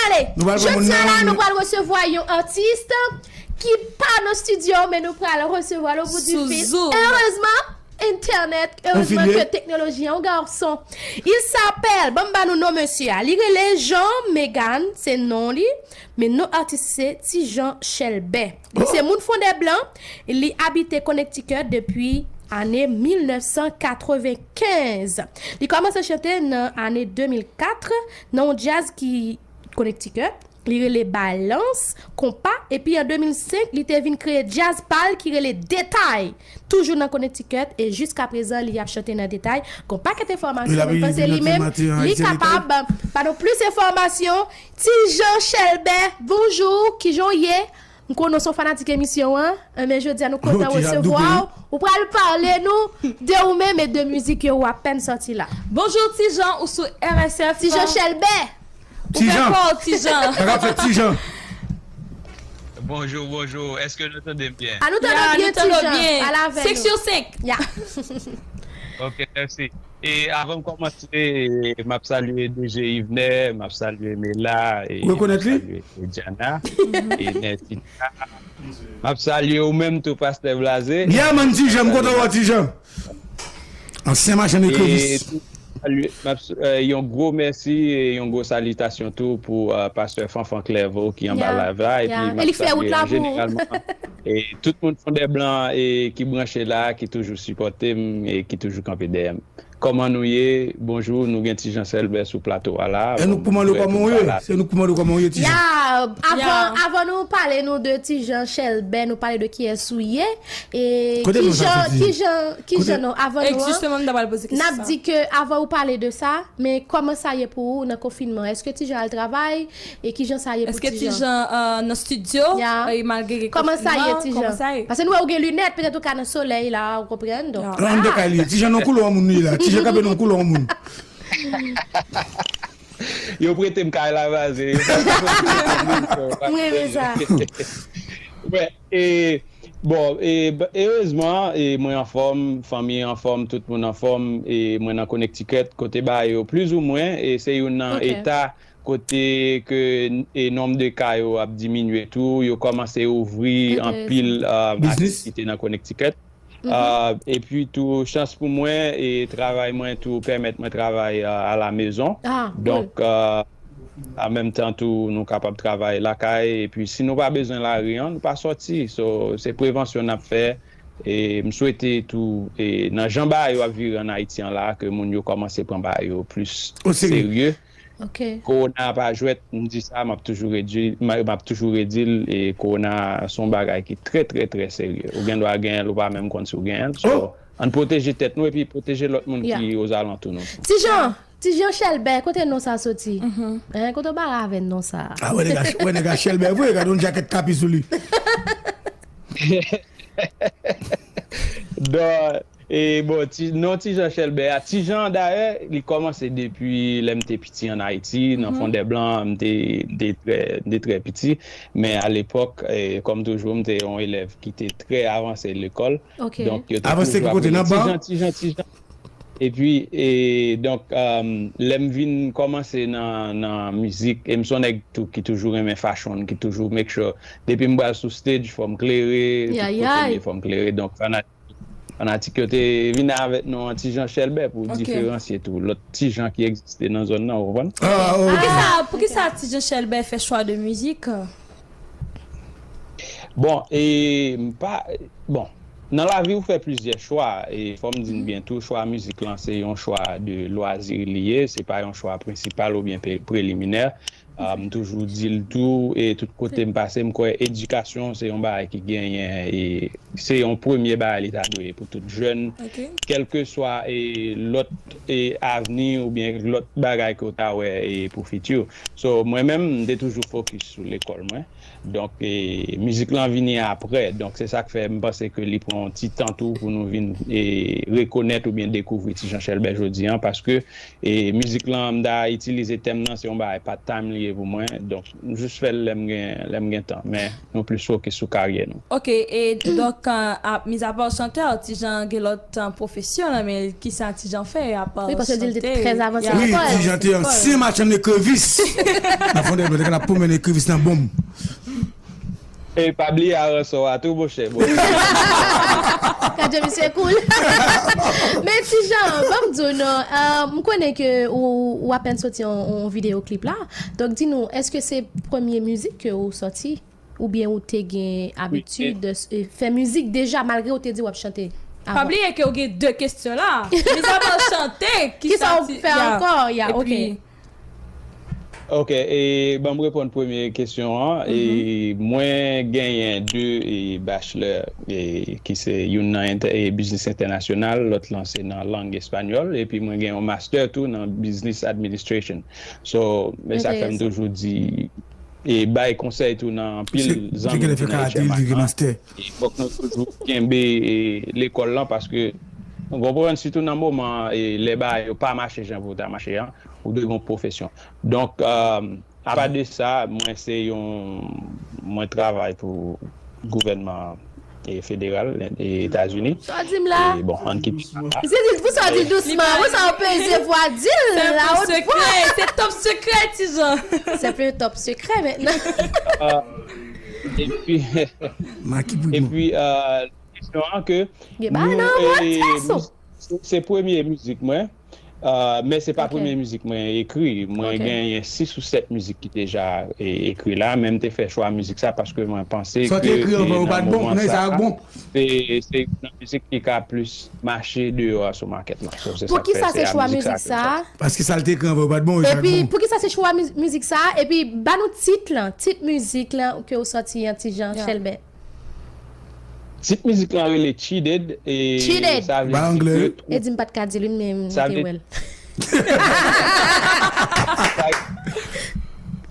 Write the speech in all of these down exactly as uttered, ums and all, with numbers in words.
Ale, jodi a la, nou pral resevwa yon atis ki pa nan estidyo, men nou pral resevwa l o bout di fil. Erezman, entènèt, erezman ke teknoloji an, yon gason. Il s'appelle, ban m ba nou non mesye a. Li rele Jean Megan, se non li, men non atis se Ti Jean Chelbè. Li se moun Fondèblan, li abite Connecticut depi ane mil nèf san katrevenkenz. Li kòmanse chante nan ane de mil kat nan yon djaz ki Connecticut. Li rele Balans, Konpa, epi an de mil senk, li te vin kreye djaz pa l ki rele Detay, toujou nan Connecticut, e jiskaprezan, li ap chante nan Detay. Gon pakèt enfòmasyon, mwen panse li menm, li kapab ba nou plis enfòmasyon. Ti Jean Chelbè, bonjou, kijan w ye? M konnen w se yon fanatik emisyon an, enben jodi a nou kontan resevwa w. Ou pral pale nou de ou menm e de mizik ke w apèn sòti la. Bonjou Ti Jean, ou sou R S F. Ti Jean Chelbè. Ou fè kò w, Ti Jean. Sa k ap fèt, Ti Jean? Bonjou, bonjou. Èske nou tande m byen? A, nou tande w byen, Ti Jean. Pale avè nou. Senk sou senk. Ya. Ok, mèsi. E avan m kòmanse, m ap salye D J Yvener, m ap salye Mela, e m ap salye Diana, e Nètina. M ap salye ou menm tou, Pastè Blaze. Yeah man, Ti Jean, m kontan wè w, Ti Jean. Ansyen machann ekrevis. E tou, salye, m ap s-, eh, yon gwo mèsi e yon gwo salitasyon tou pou, eh, Pastè Fanfan Clairvaux ki anba live la, epi m ap salye jeneralman, e tout moun Fondèblan e ki branche la, ki toujou sipòte m e ki toujou kanpe dèyè m. Kòman nou ye? Bonjou, nou gen Ti Jean Chelbè sou plato a la. E nou k pou mande w kòman w ye? Se nou k pou mande w kòman w ye, Ti Jean? Ya, avan, avan nou pale nou de Ti Jean Chelbè, nou pale de kiyès ou ye. E Kote non sa soti? Kijan, kijan, kijan non, avan nou an, n ap di ke avan ou pale de sa, men kòman sa ye pou ou nan konfinman? Èske Ti Jean al travay? E kijan sa ye pou Ti Jean? Èske Ti Jean, euh, nan estidyo? Ya. E malgre gen konfinman, kòman sa ye, Ti Jean? Paske nou wè ou gen linèt, petèt ou ka nan solèy la, ou konprann, donk. An de kay li ye. Ti Jean nan koulè yon moun li ye la. Ti Jean kanpe nan koulè yon moun. Yo prete m kay la, Blaze. Yo prete m kay la. Mwen renmen sa. Wè, e, bon, e, b-, erezman, e, mwen anfòm, fanmi anfòm, tout moun anfòm, e mwen nan Connecticut, kote bagay yo plizoumwen, e se youn nan eta kote, e, nonb de ka yo ap diminye tou, yo kòmanse ouvri anpil, ah, aktivite nan Connecticut. Ah, epi tou, chans pou mwen, e travay mwen tou pèmèt mwen travay, ah, a la mezon. Donk, ah, an menm tan tou, nou kapab travay lakay, epi si nou pa bezwen lari an, nou pa sòti. So, se prevansyon n ap fè. E m swete tou, e nan jan bagay yo ap vire ann Ayiti an la, ke moun yo kòmanse pran bagay yo plis serye. Kowona pa jwèt, m di sa, m ap toujou redi, m a, m ap toujou redi l, e kowona se yon bagay ki trè, trè, trè serye. Ou gen dwa genyen l, ou pa menm konn si w genyen l. So, ann pwoteje tèt nou epi pwoteje lòt moun ki ozalantou nou. Ti Jean, Ti Jean Chelbè, kote non sa soti? Hein, kote w bare avè non sa? Ah, wè nèg a, wè nèg a Chelbè vre, gade yon jakèt tapi sou li. Don, e bon, ti, non Ti Jean Chelbè a. Ti Jean, dayè, li kòmanse depi lè m te piti ann Ayiti, nan Fondèblan, m te, m te trè, m te trè piti. Men alepòk, e, kòm toujou, m te yon elèv ki te trè avanse lekòl. Donk, yo te toujou ap rele Ti Jean, Ti Jean, Ti Jean. Epi, e, donk, um, lè m vin kòmanse nan, nan mizik, e m se yon nèg tou ki toujou renmen fashion, ki toujou make sure, depi m pral sou stage, fò m klere, tout kote m ye, fò m klere. Donk, fana-, fanatik yo te vin avèk non an Ti Jean Chelbè pou diferansye tou lòt Ti Jean ki egziste nan zòn nan, ou konprann? Ah, ok. Poukisa, poukisa Ti Jean Chelbè fè chwa de mizik? Bon, e m pa, bon, nan lavi ou fè plizyè chwa, e fò m di n byen tou, chwa mizik lan se yon chwa de lwazi li ye, se pa yon chwa prensipal oubyen pe-, preliminè. Ah, m toujou di l tou, e tout kote m pase, m kwè edikasyon se yon bagay ki genyen, e se yon premye bagay li ta dwe ye pou tout jèn, kèlkeswa, e, lòt, e, avni oubyen lòt bagay ke w ta wè, e, pou fiti w. So, mwen menm, m te toujou fokis sou lekòl mwen. Donk, e, mizik lan vini aprè. Donk, se sa k fè m panse ke li pran yon ti tan tou pou nou vin, e, rekonèt oubyen dekouvri Ti Jean Chelbè jodi an, paske, e, mizik lan, m ta itilize tèm nan, se yon bagay part time li ye pou mwen. Donk, m jis fè l lè m gen, lè m gen tan. Men, nou plis fokis sou karyè nou. Ok, e donk, euh, a, mizapa chantè, Tijan gen lòt, euh, pwofesyon nan men l. Kisa Tijan fè apa chante? Wi, paske di l te trè avanse nan lekòl. Wi, Tijan te ansyen machann ekrevis. Nan fondèl, mwen te konn ap pwomennen ekrevis nan bonm. E pa bliye aransò a tou, monchè. Bon. Gadye misye cool. Men Tijan, ban m di w non, euh, m konnen ke ou, ou apèn soti yon, yon videyo klip la. Donk, di nou, èske se premye mizik ke ou sòti? Oubyen ou te gen abitid, e, fè mizik deja, malgre ou te di w ap chante avan? Pa bliye ke ou gen de kesyon la. Mizapa chante, kisa ou fè ankò? Ya, ok. Ok, e ban m reponn premye kesyon an. E mwen genyen de, e, bachelor, e, ki se youn nan entè-, e, business entènasyonal, lòt lan se nan lang espanyòl, epi mwen gen yon master tou nan business administration. So, men sa k fè m toujou di, e bay konsèy tou nan anpil zanmi m ki nan H M I an. E fòk nou toujou kenbe, e, lekòl lan, paske nou konprann, sitou nan moman, e, lè bagay yo pa mache jan pou yo ta mache an, ou dwe gen yon pwofesyon. Donk, euh, apa de sa, mwen se yon, mwen travay pou gouvènman, e, federal, e, Etazini. Sa w di m la? E, bon, ann kite sa la. Misye di l pou sa w di l dousman, pou sa w peze vwa, di l la, wot vwa. Se top sekrè, se top sekrè, Tijan. Se pli top sekrè mentnan. Euh, epi, epi, euh, kesyon an ke nou, e, se, se premye mizik mwen. Euh, men se pa premye mizik mwen ekri. Mwen genyen sis ou sèt mizik ki deja, e, ekri la, men m te fè chwa mizik sa paske mwen panse ke, e, nan moman sa, se, se nan mizik ki ka plis mache deyò a sou makèt la. So, se sa k fè se a mizik sa ke m sòti. Paske sa l te ekri anvan yo pa t bon, e sa k bon. Epi, poukisa se chwa miz-, mizik sa? Epi, ba nou tit lan, tit mizik lan ke ou sòti an, Tijan Chèlbè. Tit mizik lan rele Cheated, e sa vle di ke twonpe. E di m pa t ka di l, wi, men m te wè l.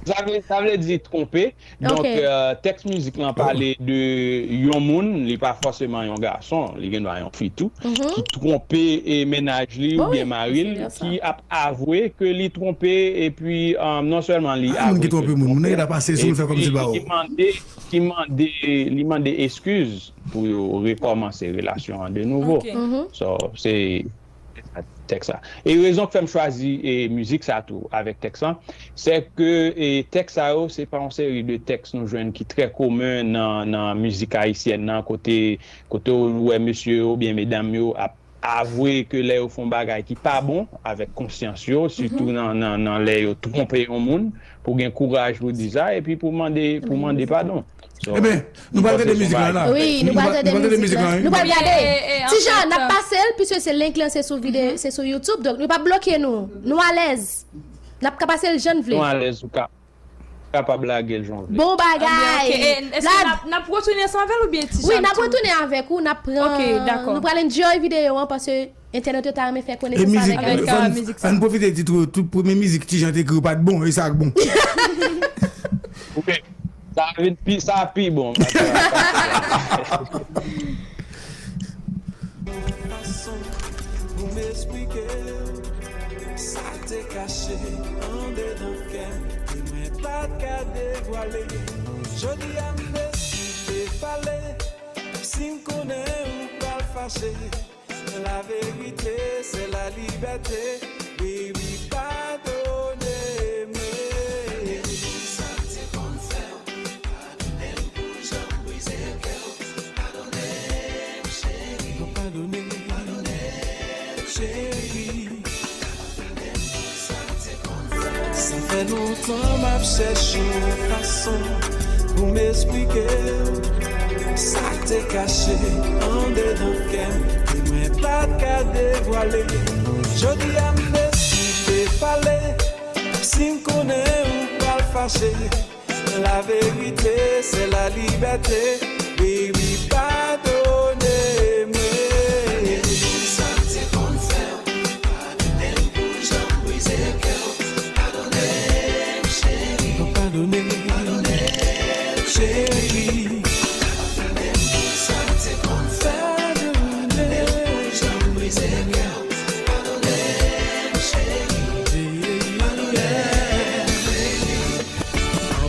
Sa vle, sa vle di twonpe. Donk, euh, tèks mizik lan pale de yon moun, li pa fòseman yon gason, li gendwa yon fi tou, ki twonpe, e, mennaj li oubyen mari l, ki ap avwe ke li twonpe, epi, euh, non sèlman li avwe ke li twonpe, li mande, ki mande, li mande eskiz pou yo rekòmanse relasyon an de nouvo. So, se tèks la. E rezon k fè m chwazi, e, mizik sa tou avèk tèks la, se ke, e, tèks sa yo, se pa yon seri de tèks nou jwenn ki trè komen nan, nan mizik ayisyèn nan, kote, kote w wè mesye yo oubyen medam yo ap avwe ke lè yo fè yon bagay ki pa bon avèk konsyans yo, sitou nan, nan, nan lè yo twonpe yon moun, pou gen kouraj pou di sa, epi pou mande, pou mande padon. So, ebyen, nou pral tande mizik lan la. Wi, nou pral tande mizik lan. Nou pral gade. Tijan, n ap pase l, piske se link lan, se sou vide-, se sou YouTube, donk nou p ap bloke nou. Nou alèz. N ap ka pase l jan n vle. Nou alèz, ou ka, kapab lage l jan w vle. Bon bagay. Ebyen, ok. E, èske n ap, n ap retounen ansanm avè l oubyen Tijan ap tou? Wi, n ap retounen avèk ou, n ap pran, nou pral enjoy videyo an, paske entènòt yo ta renmen fè konesans avèk mizik sa. Ann pwofite di tou, tout premye mizik Tijan te ekri yo pa t bon, e sa k bon. Sa vin pi, sa pi bon. Fason pou m esplike w sa k te kache andedan kè m, ke mwen pa t ka devwale. Jodi a m deside pale, si m konnen ou pral fache. Laverite, se lalibète, baby, padone mwen. Padone m pou jan m brize kè w, padone m, cheri. Padone m, padone m, cheri. Sa fè lontan m ap chèche yon fason pou m esplike w sa k te kache andedan kè m, ke mwen pa t ka devwale. Jodi a m deside pale, si m konnen ou pral fache. Laverite, se lalibète, baby, padone mwen. Padone m pou sa m te konn fè w, padone m pou jan m brize kè w, padone m, cheri. Padone m, padone m, cheri. Padone m pou sa m te konn fè w, padone m pou jan m brize kè w, padone m, cheri. Padone m, baby.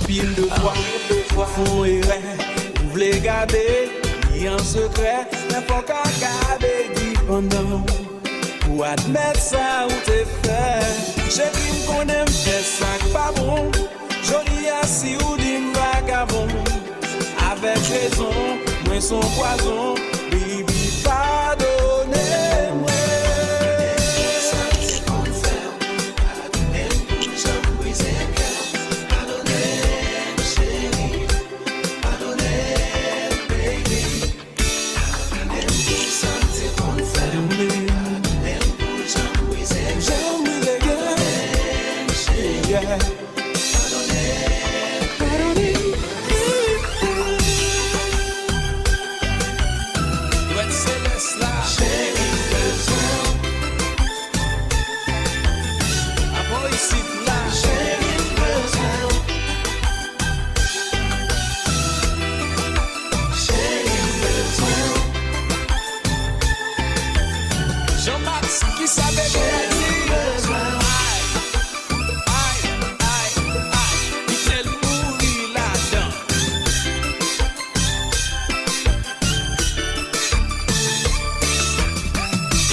Pil de fwa, ou fè yon erè, ou vle gade li an sekrè, men fòk a gade li pandan ou admèt sa ou te fè. Cheri, m konnen m fè sa k pa bon, jodi a si ou di m vagabon, avèk rezon, mwen s on pwazon, baby, padone mwen. Dwèt selès la. Cheri, m bezwen w. Apre isit la. Cheri, m bezwen w. Cheri, m bezwen w. Jean Max, kisa bebe a di? Cheri, m bezwen w. Ay, ay, ay, kite l mouri ladan.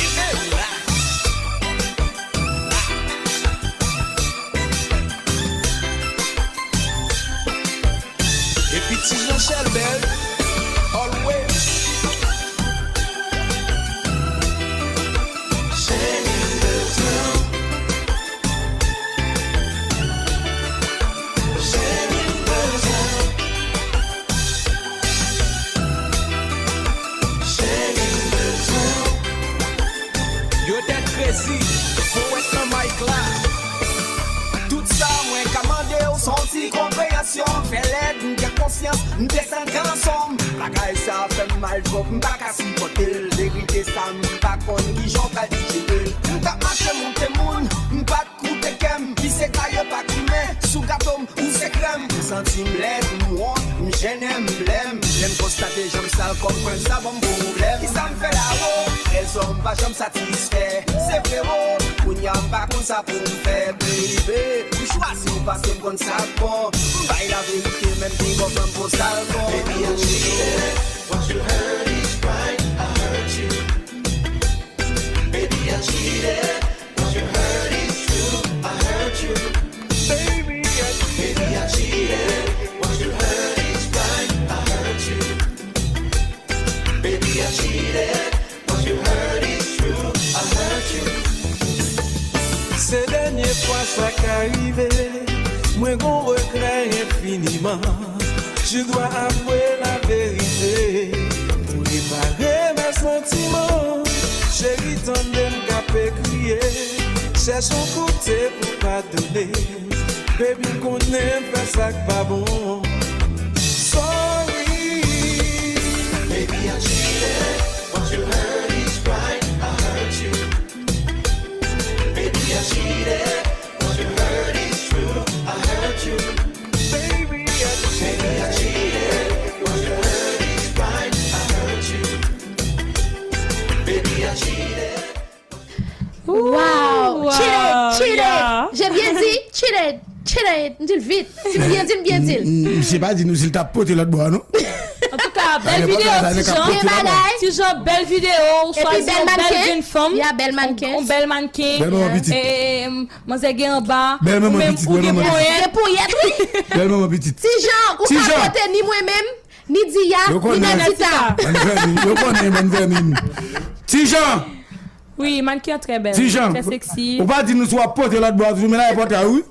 Kenbe la. Epi Ti Jan Chèlbè, always. Cheri, m bezwen w. Cheri, m bezwen w. Cheri, m bezwen w. Yo tèt krezi, powèt nan mic la. Tout sa mwen ka mande w, s on ti konpreyansyon. Fè lèd, m gen konsyans, m desann kanson m. Bagay sa fè m mal twòp, m pa ka sipòte l. Verite sa, m pa konn kijan w pral dijere l. M t ap mache monte moun, m pa t koute kè m. Pise ta yo pa krimen, sou gato m, ou se krèm. M santi m lèd, m wont, m jennen, m blèm. Lè m konstate jan m sal kò m, kwè m sa ban m pwoblèm. Kisa m fè la wo? Rezon m pa janm satisfè. Se vre wo, kounye a m pa konn sa pou m fè, baby. M chwazi w paske m konn sa k bon. M bay laverite, menm pi bon, menm pou sa l bon. Baby, I cheated. What you heard is right, I hurt you. Baby, I cheated. What you heard is true, I hurt you. Baby, I cheated. Baby, I cheated. What you heard is right, I hurt you. Baby, I cheated. What you heard is true, I hurt you. Se dènye fwa sa ka rive, mwen gon regrè enfiniman. Tu dois avouer la vérité pou repare mes sentiments. Cheri, tande m k ape kriye, chèche yon kote pou padone. Baby, m konnen m fè sa k pa bon. Sorry. Baby, I cheated. What you heard is right, I hurt you. Baby, I cheated. What you heard is true, I hurt you. Baby, I cheated. Baby, I cheated. What you heard is right, I hurt you. Baby, I cheated. Wow! Wow, cheated, cheated. Yeah. J'ai bien dit cheated, cheated. M di l vit. Si m byen di l, m byen di l. M, m, misye pa di nou si l t ap pote lòt bò a, non. Antouka, bèl videyo, Ti Jan. Gen bagay. Ti Jan, bèl videyo. Ou chwazi yon bèl jenn fanm. Ya, bèl mannken. Yon bèl mannken. Bèl manman pitit. E, e, manzè gen anba. Bèl manman pitit, bèl manman pitit. Gen ponyèt, wi. Bèl manman pitit. Ti Jan, ou ka pote ni mwen menm, ni Diya, ni Nènèta. Yo konnen, yo konnen, bann vèmin. Ti Jan! Wi, mannken an trè bèl, trè seksi. Ou pa di nou si w ap pote lòt bò a toujou, men la e pòtay ou wi.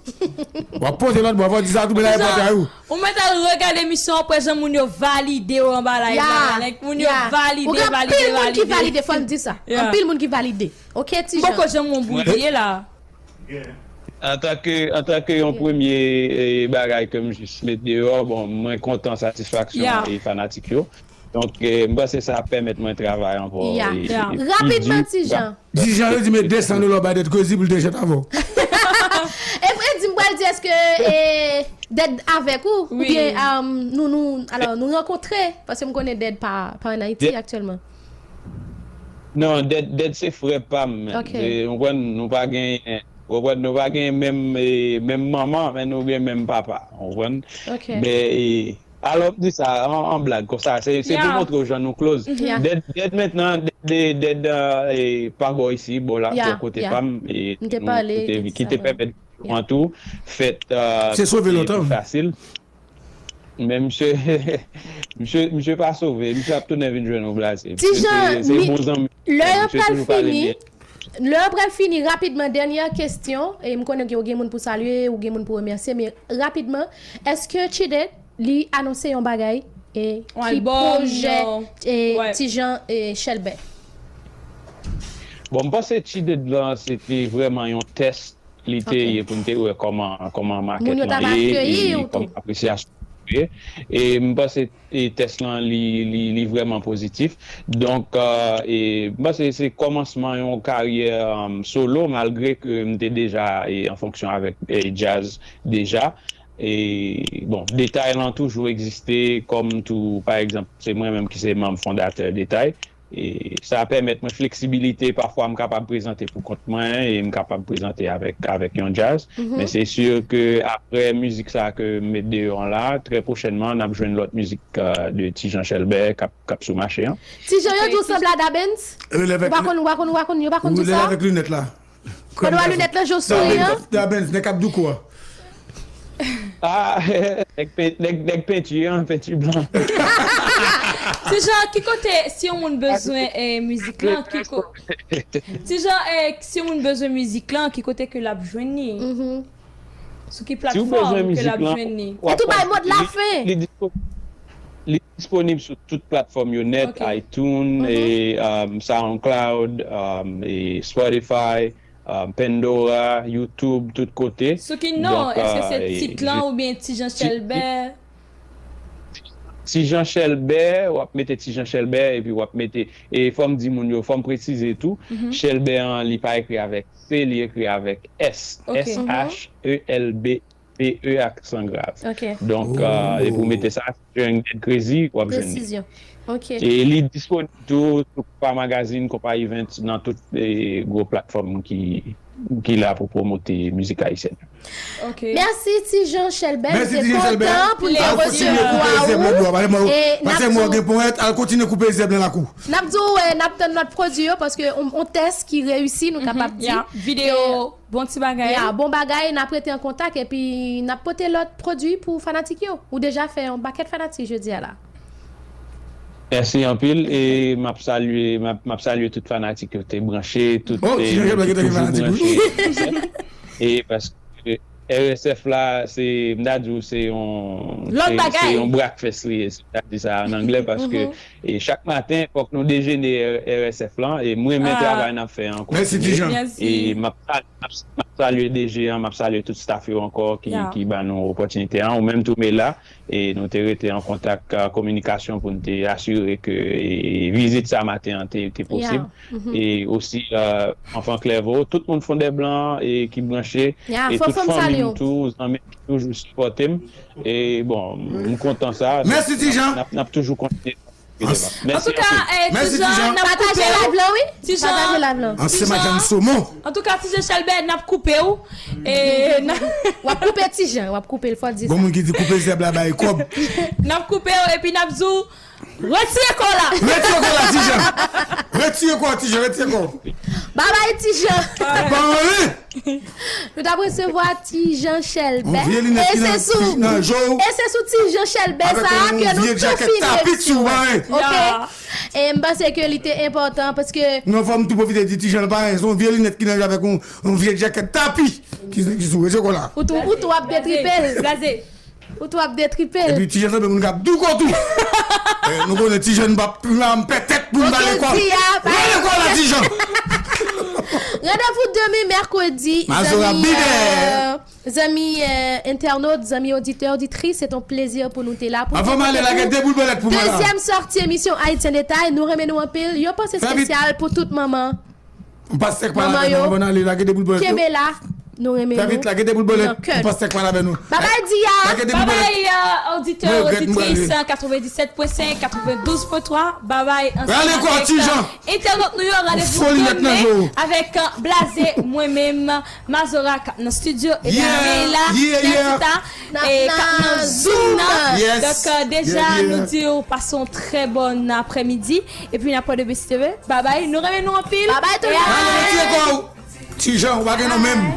W ap pote lòt bò a, fò w di sa tou, men la e pòtay ou. Ou mèt al regade emisyon an pou wè jan moun yo valide w anba live la. Like, moun yo valide, valide, valide. Anpil moun ki valide, fò n di sa. Anpil moun ki valide. Oke, Ti Jan. M poko janm wè yon boul li ye la. Antanke, antanke yon premye eh, bagay ke m jis met deyò, bon, mwen kontan satisfaksyon e fanatik yo. Donk, eh, m panse sa ap pèmèt mwen travay ankò. Ya. Rapidman, Ti Jan. Ti Jan, yo di met de san dola bay Dèd Krezi pou l te jwenn avè w. E, e di m pral di èske eh, Dèd avèk ou? Oubyen um, nou, nou, alò, nou rankontre? Paske m konnen Dèd pa, pa ann Ayiti aktyèlman. Non, Dèd, Dèd se frè pa m. Ok. Se, ou konprann, nou pa genyen Ou konprann? Nou pa gen menm, e, menm manman, men nou gen menm papa. Ou konprann? Men, e, alò, m di sa an, an blag, konsa, se, se pou montre w jan nou close. Dèd, dèd mentnan, dèd, dèd, dèd, e, pa bò isi, bò la, bò kote pa m, e, nou, kote ki te pèmèt an tou, fèt, e, se sove lontan. Fasil. Men misye, misye, misye pa sove, misye ap tounen vin jwenn ou blaze. Ti Jean, se, se bon zanmi. Lè yo pral fini, lè yo pral fini rapidman, dènyè kesyon, e m konnen ke ou gen moun pou salye, ou gen moun pou remèsye, men rapidman, èske Chide li anonse yon bagay, e ki pwojè, e Ti Jean, e Chèlbè? Bon, m panse Chide lan se te vrèman yon tès li te ye pou n te wè kòman, kòman makèt lan ye, e kòman apresyasyon ye. E m panse, e tès lan li, li, li vrèman pozitif. Donk, e, e m panse se kòmansman yon karyè, um, solo, malgre ke m te deja, e, an fonksyon avèk, e, djaz deja. E, bon, Detay lan toujou egziste, kòm tou, pa egzanp, se mwen menm ki se manm fondatè Detay. E sa pèmèt mwen fleksibilite, pafwa m kapab prezante pou kont mwen e m kapab prezante avèk, avèk yon djaz. Men se si ke apre mizik sa ke m met deyò an la, trè pwochènman, n ap jwenn lòt mizik, e, de Ti Jean Chèlbè k ap, k ap sou mache an. Ti Jean, yo di w sanble a Da Benz? Ou pa konn, ou pa konn, ou pa konn, yo pa konn di sa? Ou rele avèk linèt la. Kòdwa linèt lan, je w souri an. Da Benz, nèg k ap douko a. Ah, nèg pen-, nèg, nèg penti an, penti blan. Ti Jean, ki kote, si yon moun bezwen, eh, mizik lan, ki ko-, Ti Jean, eh, si yon moun bezwen mizik lan, ki kote ke l ap jwenn li? Sou ki platfòm ke l ap jwenn li? E tou bay mot lafen. Li dispo-, li disponib sou tout platfòm yo nèt, iTunes, e, um, SoundCloud, um, e Spotify, um, Pandora, YouTube, tout kote. Sou ki non? Donk, èske se, e, tit lan oubyen Ti Jean Chèlbè? Ti Jean Chèlbè, w ap mete Ti Jean Chèlbè, epi w ap mete, e fò m di moun yo, fò m presize tou, Chèlbè an, li pa ekri avèk C, li ekri avèk S. S H E L B, B E aksan grav. Donk, e pou mete sa, Young Dead Crazy, w ap jwenn li. E li disponib tou sou Konpa Magazine, Konpa Events, nan tout, e, gwo platfòm ki, ki la pou pwomote mizik ayisyèn. Mèsi Ti Jean Chèlbè, nou te kontan pou n te resevwa ou. Pase mwen gen ponyèt, al kontinye koupe zèb nan lakou. N ap di w, e, n ap tann lòt pwodui yo, paske on, on tès ki reyisi, nou kapab di. Videyo. Bon ti bagay. Ya, bon bagay, n ap rete an kontak epi n ap pote lòt pwodui pou fanatik yo. Ou deja fè yon pakèt fanatik jodi a la. Mèsi anpil e m ap salye, m ap, m ap salye tout fanatik yo te branche, tout, e, ki toujou branche. E paske R S F la, se, m ta di w, se yon, se, se yon breakfast li ye, si m ta di sa an anglè, paske, e, chak maten, fòk nou dejene R S F lan, e m renmen travay n ap fè an kontinye. E m ap M ap, m ap salye D G an, m ap salye tout staff yo ankò ki, ki ba nou opòtinite an, ou menm tou Mela, e nou te rete an kontak, e, kominikasyon pou n te asire ke, e, vizit sa maten an te, te posib. E osi, e, Anfan Klèvo, tout moun Fondèblan e ki branche, e tout fanmi m tou, zanmi m ki toujou sipòte m. E bon, m kontan sa. Mèsi Ti Jean. N ap, n ap toujou kontinye. Antouka, eh, Ti Jean, n ap koupe w. Ti Jean, Ti Jean. Antouka, Ti Jean Chèlbè, n ap koupe w. Eh, n ap... W ap koupe Ti Jean, w ap koupe l, fò di sa. Gon moun ki di koupe zèb la bay kòb. N ap koupe w epi n ap di w, retire kò w la. Retire kò w la, Ti Jean. Retire kò w, Ti Jean, retire kò w. Babay, Ti Jean. Ban anyen. Nou t ap resevwa Ti Jean Chèlbè. E se sou, e se sou Ti Jean Chèlbè sa a ke nou tou fini emisyon an. Ok? E m panse ke li te enpòtan paske... Non, fò m tou pwofite di Ti Jean pa anyen. Se yon vye linèt ki nan avèk yon, yon vye djakèt tapi ki, ki sou rezo la. Ou tou, ou tou ap detripe l. Ou tou ap detripe l. Epi Ti Jean sanble moun k ap douko tou. Eh, nou konnen Ti Jean pa, pa pètèt pou m ba lekòl. Ba lekòl la, Ti Jean. Randevou demen mèkredi, zanmi, eh, zanmi, eh, entènot, zanmi oditè, oditris, se t on plezi pou nou te la pou nou te pote pou dezyèm sòti emisyon Haïtiens Détail. Nou renmen nou anpil. Yon panse espesyal pou tout manman. Manman yo, kenbe la. Nou renmen nou. Fè vit la, gen de boul bolèt. Pou pastè k pral avè nou. Babay Dia. Gen de boul bolèt. Babay, oditè, oditris, katrevendiset pwen senk, katrevendouz pwen twa. Babay, ansanm avèk entènot nou yo, randevou demen avèk Blaze, mwen menm, Mazora k ap nan estidyo, epi Leila, Jessica, e k ap nan Zoom nan. Donk, deja, nou di w pase yon trè bòn aprèmidi. Epi n ap pran de besi teve. Babay, nou renmen nou anpil. Babay tout le moun. Ti Jan, ou pa gen non menm.